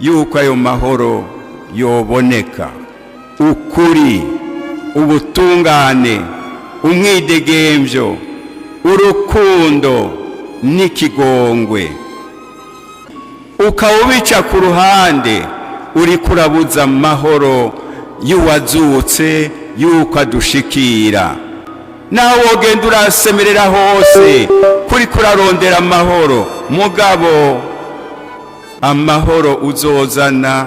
Yuko ayo mahoro yoboneka, ukuri, ubutungane, umwidegemvyo, urukundo n'ikigongwe, ukawubica ku ruhande, uriko urabuza amahoro y'uwazutse yuko adushikira. Naho wogenda urasemerera hose kuriko urarondera amahoro, mugabo amahoro uzozana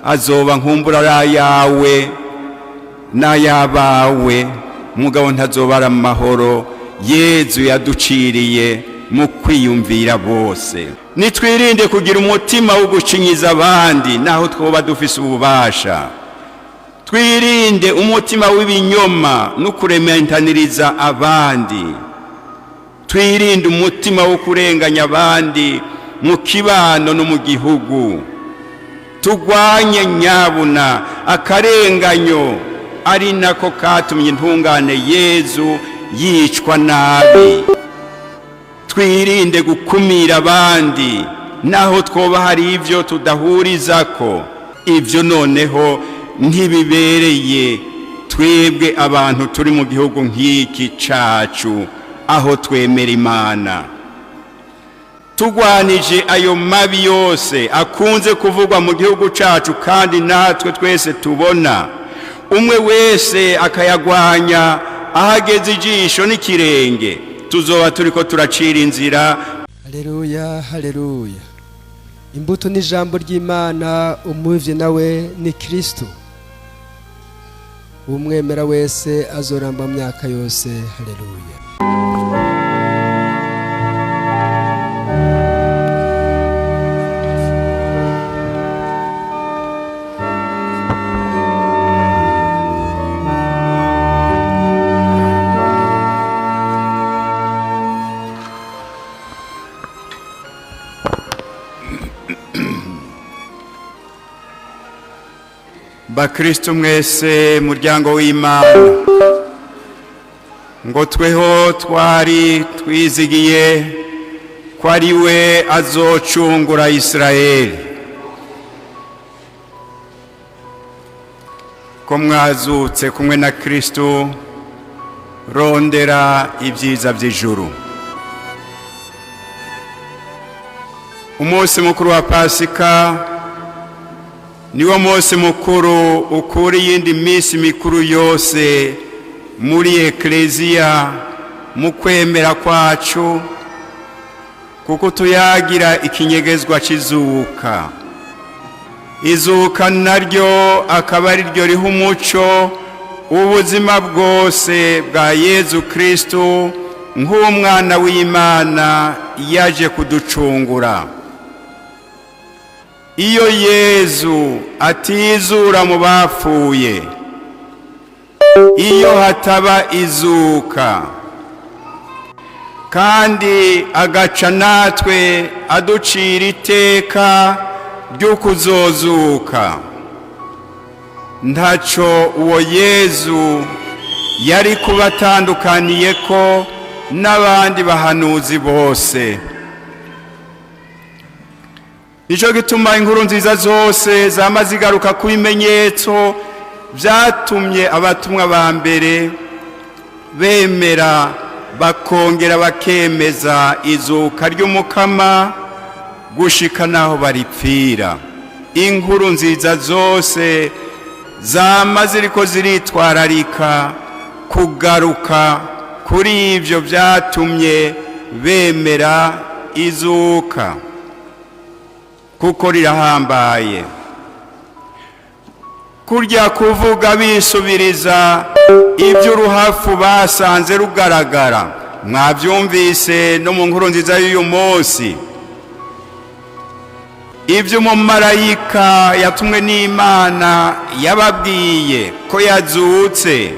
azoba nkumbura ari ayawe n'ayabawe, mugabo ntazoba ari amahoro Yezu yaduciriye mu kwiyumvira bose. Nitwirinde kugira umutima wo gucinyiza abandi naho twoba dufise ububasha. Twirinde umutima w'ibinyoma no kurementaniriza abandi. Twirinde umutima wo kurenganya abandi mu kibano no mu gihugu. Turwanye nyabuna akarenganyo, ari nako katumye intungane Yezu yicwa nabi. Twirinde gukumira abandi naho twoba hari ibyo tudahurizako. Ibyo noneho ntibibereye twebwe abantu turi mu gihugu nk'iki cacu, aho twemera Imana. Tugwanije ayo mabi yose akunze kuvugwa mu gihugu cacu, kandi natwe twese tubona, umwe wese akayagwanya ahageze ijisho n'ikirenge, tuzoba turiko turacira inzira. Haleluya, haleluya! Imbuto ni ijambo ry'Imana, umuvye nawe ni Kristo. Umwemera wese azoramba mu myaka yose. Haleluya! Bakristo mwese, muryango w'Imana, ngo tweho twari twizigiye ko ari we azocungura Isirayeli, ko mwazutse kumwe na Kristo, rondera ibyiza by'ijuru. Umunsi mukuru wa Pasika niwo munsi mukuru ukura iyindi minsi mikuru yose muri Ekleziya mu kwemera kwacu, kuko tuyagira ikinyegezwa cy'izuka. Izuka naryo akaba ari ryo riha umuco ubuzima bwose bwa Yezu Kristo nk'umwana w'Imana yaje kuducungura. Iyo Yezu atizura mu bapfuye, iyo hataba izuka, kandi agaca natwe aducira iteka ryo kuzozuka, ntaco uwo Yezu yari kuba atandukaniye ko n'abandi bahanuzi bose. Nico gituma inkuru nziza zose zama zigaruka ku bimenyetso byatumye abatumwa ba mbere bemera bakongera bakemeza izuka ry'Umukama gushika naho baripfira. Inkuru nziza zose zama ziriko ziritwararika kugaruka kuri ivyo byatumye bemera izuka, kuko rirahambaye. Kurya kuvuga bisubiriza iby'uruhafu basanze rugaragara, mwabyumvise no mu nkuru nziza y'uyu munsi, ibyo umumarayika yatumwe n'Imana yababwiye ko yazutse,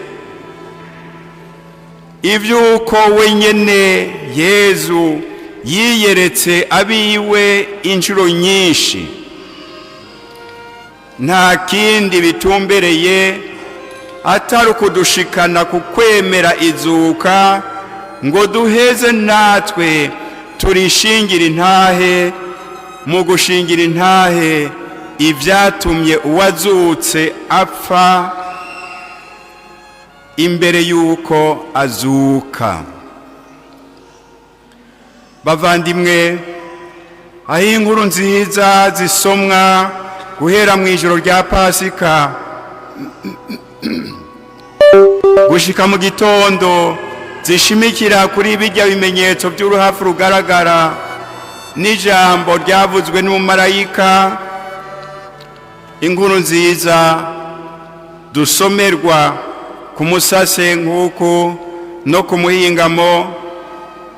iby'uko wenyine Yezu yiyeretse abiwe inshuro nyinshi, nta kindi bitumbereye atari ukudushikana ku kwemera izuka, ngo duheze natwe turishingira intahe mu gushingira intahe ibyatumye uwazutse apfa imbere y'uko azuka. Bavandimwe, aho inkuru nziza zisomwa guhera mu ijoro rya Pasika gushika mu gitondo zishimikira kuri bijya bimenyetso by'uruhafu rugaragara n'ijambo ryavuzwe n'umumarayika, inkuru nziza dusomerwa ku musase nk'uku no ku muhingamo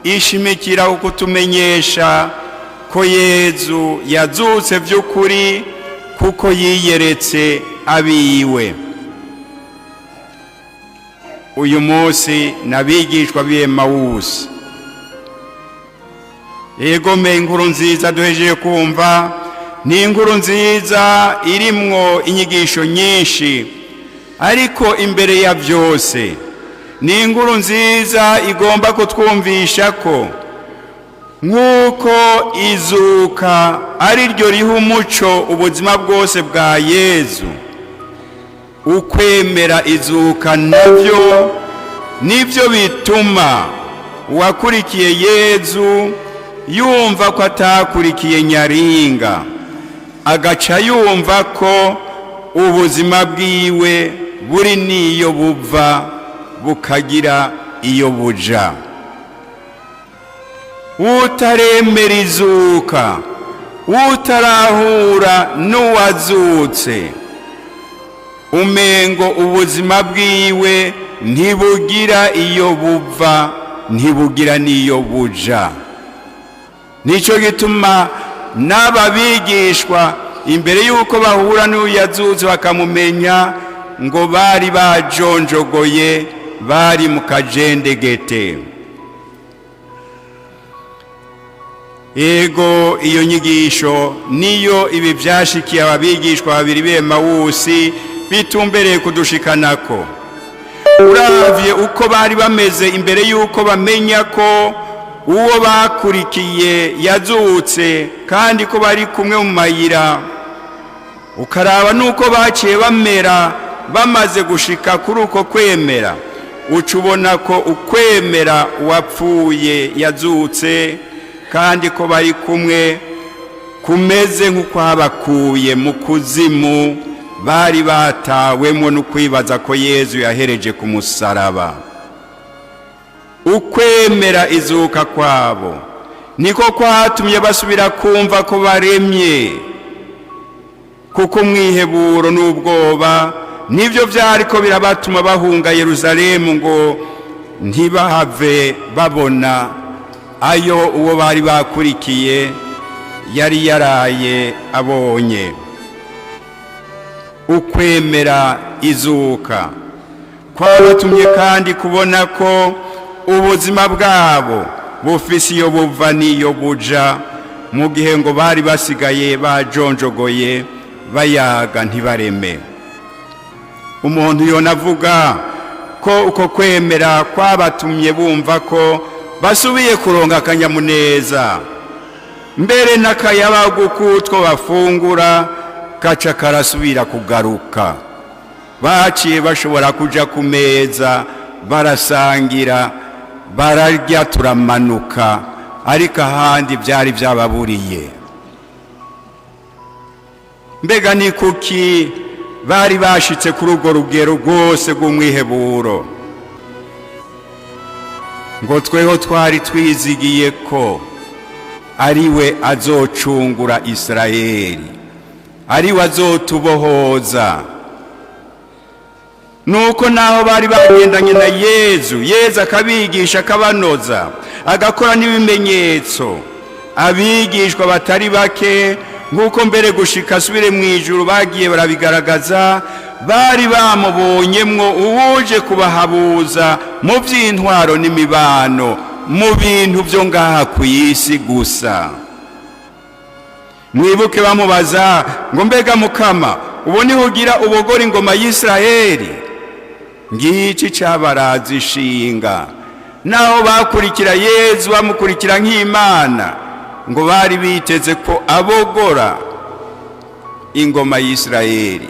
ishimikira kutumenyesha ko Yezu yazutse by'ukuri kuko yiyeretse abiwe. Uyu munsi n'abigishwa b'Emawusi. Egome, inkuru nziza duhejeje kumva ni inkuru nziza irimwo inyigisho nyinshi, ariko imbere ya byose ni inkuru nziza igomba kutwumvisha ko nk'uko izuka ari ryo riha umuco ubuzima bwose bwa Yezu, ukwemera izuka nabyo nibyo bituma uwakurikiye Yezu yumva ko atakurikiye nyaringa, agaca yumva ko ubuzima bwiwe buri n'iyo buva bukagira iyo buja. Utaremera izuka, utarahura n'uwazutse, umengo ubuzima bwiwe ntibugira iyo buva, ntibugira n'iyo buja. Nicyo gituma n'aba bigishwa imbere y'uko bahura n'uyazutse bakamumenya, ngo bari bajonjogoye, bari mu kajendegete. Ego, iyo nyigisho niyo ibi byashikiye ababigishwa babiri b'Emawusi bitumbereye kudushikanako. Uravye uko bari bameze imbere y'uko bamenya ko uwo bakurikiye yazutse kandi ko bari kumwe mu mayira, ukaraba n'uko baciye bamera bamaze gushika kuri uko kwemera, uca ubona ko ukwemera uwapfuye yazutse kandi ko bari kumwe kumeze nk'ukwabakuye mu kuzimu bari batawemwo no kwibaza ko Yezu yahereje ku musaraba. Ukwemera izuka kwabo niko kwatumye basubira kumva ko baremye, kuko umwiheburo n'ubwoba nibyo byariko birabatuma bahunga Yerusalemu ngo ntibahave babona ayo uwo bari bakurikiye yari yaraye abonye. Ukwemera izuka kwabatumye kandi kubona ko ubuzima bwabo bufise iyo buva n'iyo buja, mu gihe ngo bari basigaye bajonjogoye bayaga ntibareme. Umuntu yonavuga ko uko kwemera kwabatumye bumva ko basubiye kuronga akanyamuneza, mbere n'akayabagu k'utwo bafungura kaca karasubira kugaruka. Baciye bashobora kuja ku meza, barasangira, bararya turamanuka, ariko ahandi byari byababuriye. Mbega ni kuki bari bashitse kuri urwo rugero rwose rw'umwiheburo? Ngo tweho twari twizigiye ko ariwe azocungura Isirayeli, ariwe azotubohoza. Nuko naho bari bagendanye na Yezu, Yezu akabigisha, akabanoza, agakora n'ibimenyetso, abigishwa batari bake, nk'uko mbere gushika asubire mu ijuru bagiye barabigaragaza, bari bamubonyemwo uwuje kubahabuza mu by'intwaro n'imibano, mu bintu byo ngaha ku isi gusa. Mwibuke bamubaza ngo: "Mbega Mukama, ubu niho ugira ubogora ingoma y'Isirayeli?" Ngiki cabaraza ishinga. Naho bakurikira Yezu, bamukurikira nk'Imana, ngo bari biteze ko abogora. Ingoma y'Isirayeli.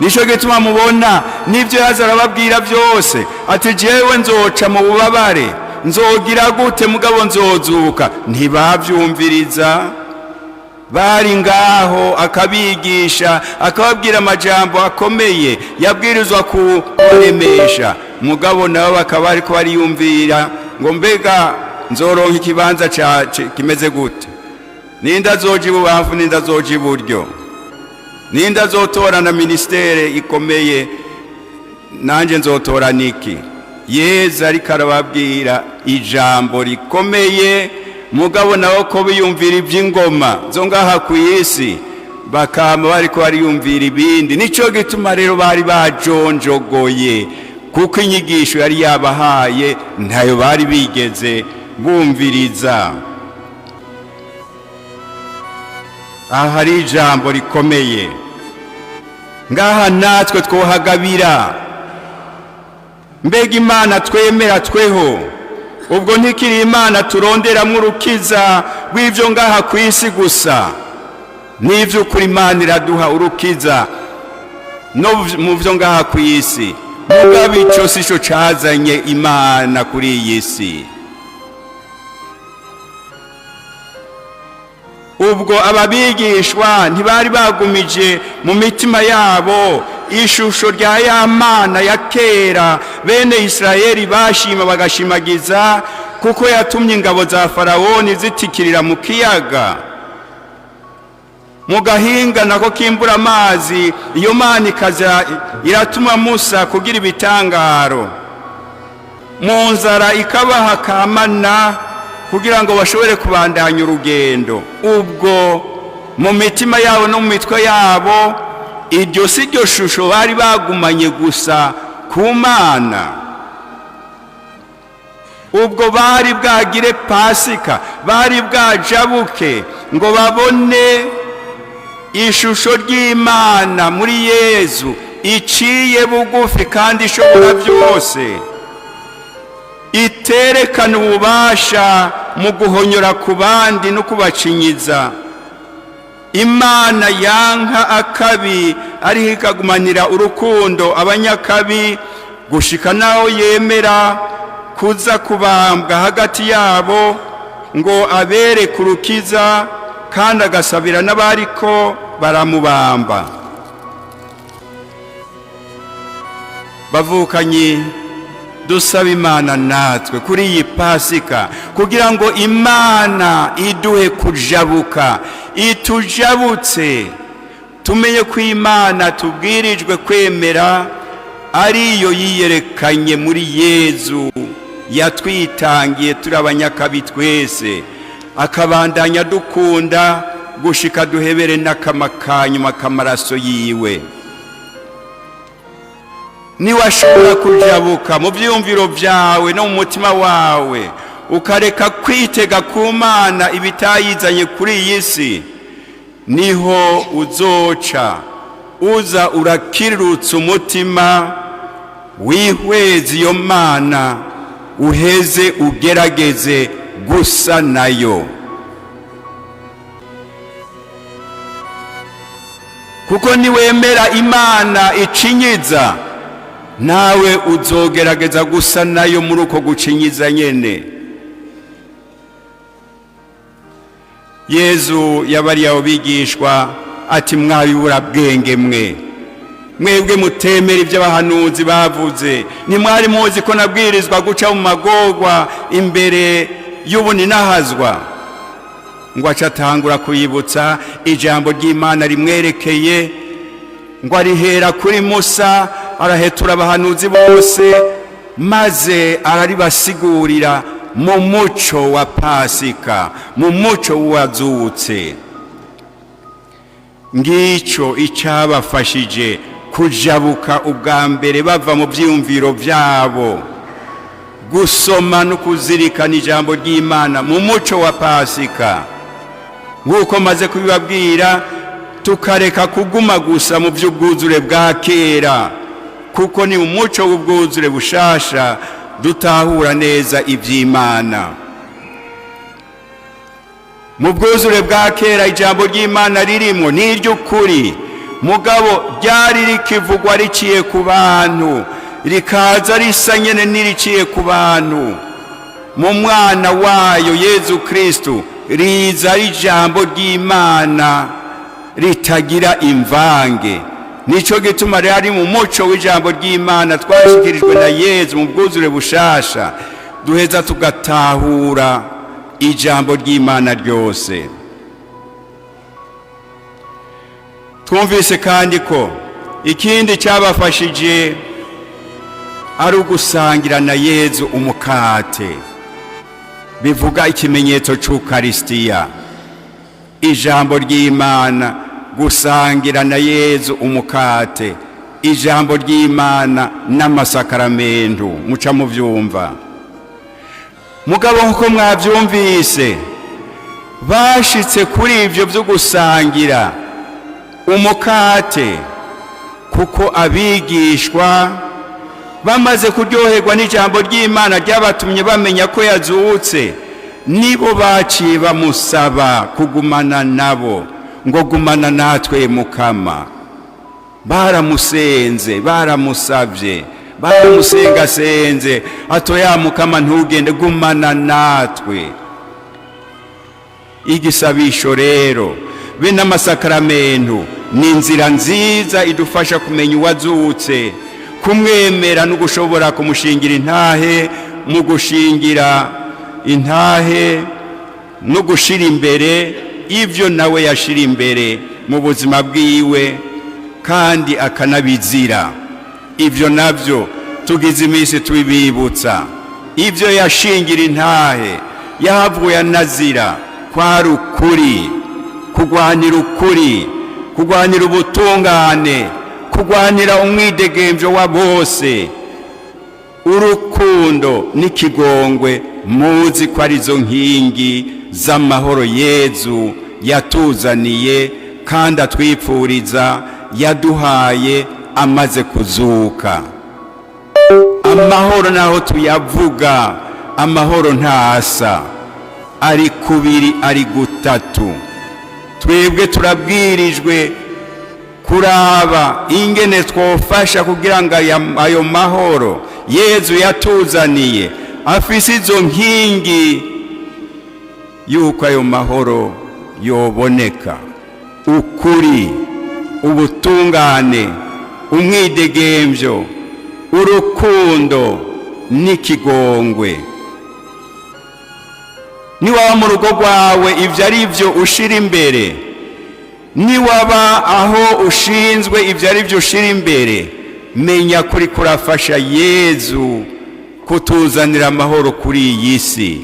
Nicyo gituma mubona n'ibyo yaza arababwira byose, ati: "Jewe nzoca mu bubabare, nzogira gute, mugabo nzozuka." Ntibabyumviriza. Bari ngaho, akabigisha, akababwira amajambo akomeye yabwirizwa kubaremesha, mugabo nabo bakaba ariko bariyumvira ngo: "Mbega nzoronka ikibanza kimeze gute? Ninde azoja ibubamfu? Ninde azoja iburyo? Ninde azotorana ministère ikomeye? Nanjye nzotorana iki?" Yezu ariko arababwira ijambo rikomeye, mugabo nabo ko biyumvira iby'ingoma zo ngaha ku isi, bakama bariko bariyumvira ibindi. Nicyo gituma rero bari bajonjogoye, kuko inyigisho yari yabahaye ntayo bari bigeze bumviriza. Aha hari ijambo rikomeye ngaha natwe twohagabira. Mbega Imana twemera tweho, ubwo ntikiri Imana turonderamo urukiza rw'ibyo ngaha ku isi gusa? N'iby'ukuri, Imana iraduha urukiza no mu byo ngaha ku isi, mugabo icyo si cyo cyazanye Imana kuri iyi si. Ubwo ababigishwa ntibari bagumije mu mitima yabo ishusho rya ya Mana ya kera bene Isirayeli bashima bagashimagiza, kuko yatumye ingabo za Farawoni zitikirira mu kiyaga, mu gahinga nako kimbura amazi. Iyo Mana ikaza iratuma Musa kugira ibitangaro, mu nzara ikabaha kamana kugira ngo bashobore kubandanya urugendo. Ubwo mu mitima yabo no mu mitwe yabo, iryo si ryo shusho bari bagumanye gusa ku Mana? Ubwo bari bwagire Pasika, bari bwajabuke ngo babone ishusho ry'Imana muri Yezu iciye bugufi kandi ishobora byose, iterekana ububasha mu guhonyora ku bandi no kubacinyiza, Imana yanka akabi ariko ikagumanira urukundo abanyakabi, gushika naho yemera kuza kubambwa hagati yabo ngo abereke urukiza, kandi agasabira n'abariko baramubamba. Bavukanyi, dusaba Imana natwe kuri iyi Pasika kugira ngo Imana iduhe kujabuka, itujabutse, tumenye ko Imana tubwirijwe kwemera ariyo yiyerekanye muri Yezu, yatwitangiye turi abanyakabi twese, akabandanya dukunda gushika duhebere n'akama kanyuma k'amaraso yiwe. Niwashobora kujabuka mu byiyumviro byawe no mu mutima wawe, ukareka kwitega ku Mana ibitayizanye kuri iyi si, niho uzoca uza urakirutsa umutima, wihweze iyo Mana, uheze ugerageze gusa nayo. Kuko niwemera Imana icinyiza, nawe uzogerageza gusa nayo muri uko gucinyiza nyene. Yezu yabariye abo bigishwa ati: "Mwabibura bwenge mwe, mwebwe mutemera ibyo abahanuzi bavuze, ntimwari muzi ko nabwirizwa guca mu magorwa imbere y'ubuninahazwa?" Ngo aca atangura kuyibutsa ijambo ry'Imana rimwerekeye, ngo arihera kuri Musa, arahetura abahanuzi bose, maze araribasigurira mu muco wa Pasika, mu muco wazutse. Ngicyo icyabafashije kujabuka ubwa mbere bava mu byiyumviro byabo, gusoma no kuzirikana ijambo ry'Imana mu muco wa Pasika, nk'uko maze kubibabwira, tukareka kuguma gusa mu by'ubwuzure bwa kera, kuko ni umuco w'ubwuzure bushasha dutahura neza iby'Imana. Mu bwuzure bwa kera, ijambo ry'Imana ririmo ni iry'ukuri, mugabo ryari rikivugwa riciye ku bantu, rikaza risa nyene n'iriciye ku bantu. Mu mwana wayo Yezu Kristu riza ari ijambo ry'Imana ritagira imvange. Nico gituma rero ari mu muco w'ijambo ry'Imana twashikirijwe na Yezu mu bwuzure bushasha, duheza tugatahura ijambo ry'Imana ryose. Twumvise kandi ko ikindi cyabafashije ari ugusangira na Yezu umukate, bivuga ikimenyetso c'Ukarisitiya, ijambo ry'Imana, gusangira na Yezu umukate, ijambo ry'Imana n'amasakaramentu, muca muvyumva. Mugabo nkuko mwavyumvise, bashitse kuri ivyo vyo gusangira umukate kuko abigishwa bamaze kuryoherwa n'ijambo ry'Imana ryabatumye bamenya ko yazutse, nibo baciye bamusaba kugumana nabo, ngo gumana natwe Mukama. Baramusenze, baramusabye, baramusengasenze, atoya Mukama ntugende, gumana natwe. Igisabisho rero be n'amasakaramentu ni inzira nziza idufasha kumenya uwazutse, kumwemera no gushobora kumushingira intahe, mu gushingira intahe no gushira imbere ibyo nawe yashira imbere mu buzima bwiwe, kandi akanabizira. Ibyo nabyo tugize iminsi tubibibutsa. Ibyo yashingira intahe yahavuye anazira kwari ukuri, kurwanira ukuri, kurwanira ubutungane, kurwanira umwidegemvyo wa bose, urukundo n'ikigongwe, muzi ko arizo nkingi z'amahoro Yezu yatuzaniye kandi atwipfuriza, yaduhaye amaze kuzuka. Amahoro naho tuyavuga, amahoro ntasa, ari kubiri, ari gutatu. Twebwe turabwirijwe kuraba ingene twofasha kugira ngo ayo mahoro Yezu yatuzaniye afise izo nkingi, yuko ayo mahoro yoboneka: ukuri, ubutungane, umwidegemvyo, urukundo n'ikigongwe. Niwaba mu rugo rwawe ibyo ari byo ushira imbere, niwaba aho ushinzwe ibyo ari byo ushira imbere, menya kuri kurafasha Yezu kutuzanira amahoro kuri iyi si.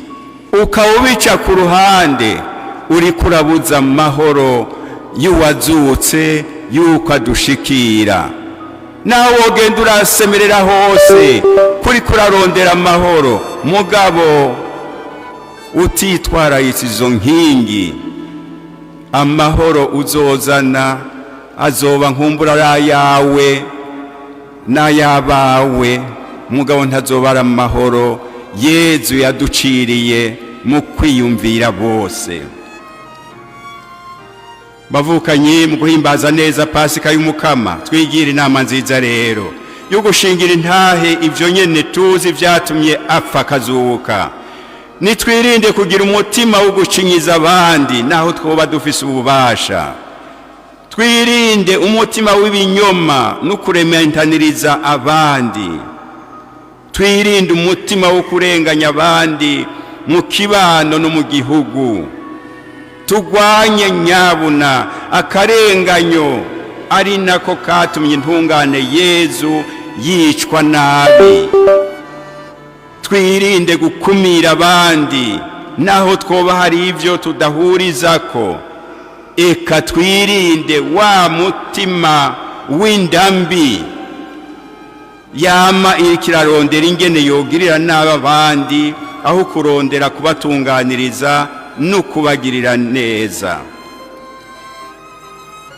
Ukaba ubica ku ruhande, uri kurabuza amahoro y'uwazutse yuko adushikira. Nawe wogenda urasemerera hose kuri kurarondera amahoro, mugabo utitwararitse izo nkingi, amahoro uzozana azoba nkumbura ari ayawe n'ayabawe, mugabo ntazoba ari amahoro Yezu yaduciriye mu kwiyumvira bose. Bavukanyi, mu guhimbaza neza Pasika y'Umukama, twigira inama nziza rero yo gushingira intahe ibyo nyene tuzi vyatumye apfa akazuka. Nitwirinde kugira umutima wo gucinyiza abandi naho twoba dufise ububasha. Twirinde umutima w'ibinyoma no kurementaniriza abandi. Twirinde umutima wo kurenganya abandi mu kibano no mu gihugu. Tugwanye nyabuna akarenganyo, ari nako katumye intungane Yezu yicwa nabi. Twirinde gukumira abandi naho twoba hari ibyo tudahurizako. Eka twirinde wa mutima w'indambi yama iriko irarondera ingene yogirira nabi abandi aho kurondera kubatunganiriza no kubagirira neza.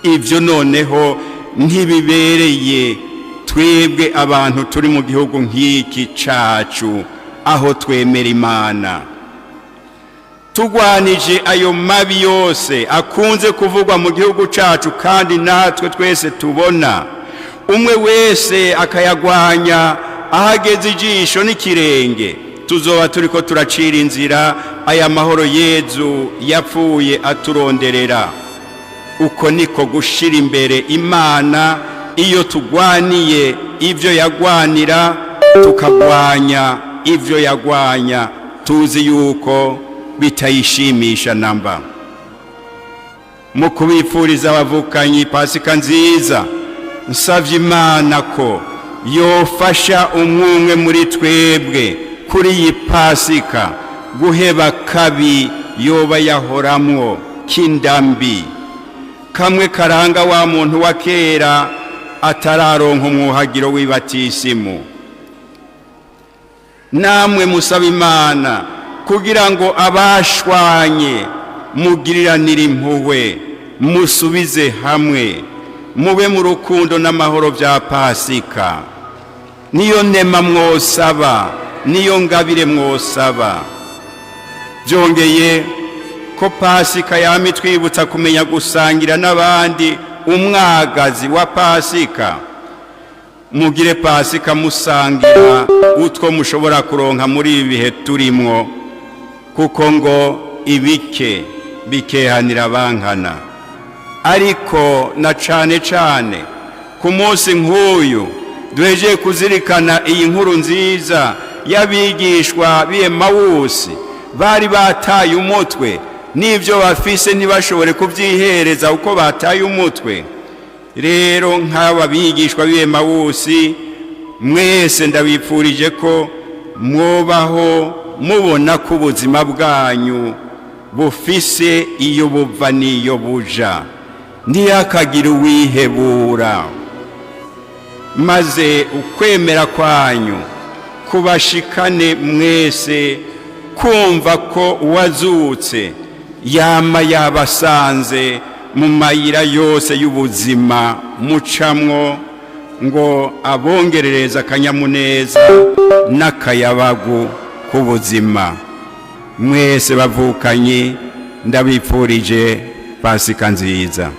Ibyo noneho ntibibereye twebwe abantu turi mu gihugu nk'iki cacu, aho twemera Imana. Tugwanije ayo mabi yose akunze kuvugwa mu gihugu cyacu kandi natwe twese tubona, umwe wese akayagwanya aho ageze ijisho n'ikirenge, tuzoba turiko turacira inzira aya mahoro Yezu yapfuye aturonderera. Uko niko gushira imbere Imana iyo tugwaniye ibyo yagwanira, tukagwanya ibyo yagwanya, tuzi yuko bitayishimisha namba. Mu kubipfuriza abavukanyi Pasika nziza, nsavye Imana ko yofasha umwumwe muri twebwe kuri iyi Pasika guheba kabi yoba yahoramwo k'indambi, kamwe karanga wa muntu wa kera atararonka umwuhagiro w'ibatisimu. Namwe musaba Imana kugira ngo abashwanye mugiriranire impuhwe, musubize hamwe, mube mu rukundo n'amahoro bya Pasika. Niyo nema mwosaba, niyo ngabire mwosaba. Byongeye ko Pasika yama itwibutsa kumenya gusangira n'abandi umwagazi wa Pasika, mugire Pasika musangira utwo mushobora kuronka muri ibi bihe turimwo, kuko ngo ibike bikehanira bankana. Ariko na cane cane ku munsi nk'uyu duhejeje kuzirikana iyi nkuru nziza y'abigishwa b'Emawusi bari bataye umutwe, n'ibyo bafise ntibashobore kubyihereza uko bataye umutwe. Rero nk'aba bigishwa b'Emawusi, mwese ndabipfurije ko mwobaho mubona ko ubuzima bwanyu bufise iyo buva n'iyo buja, ntiyakagira uwihebura, maze ukwemera kwanyu kubashikane mwese kumva ko uwazutse yama yabasanze mu mayira yose y'ubuzima mucamwo, ngo abongerereze akanyamuneza n'akayabagu k'ubuzima. Mwese bavukanyi, ndabipfurije Pasika nziza.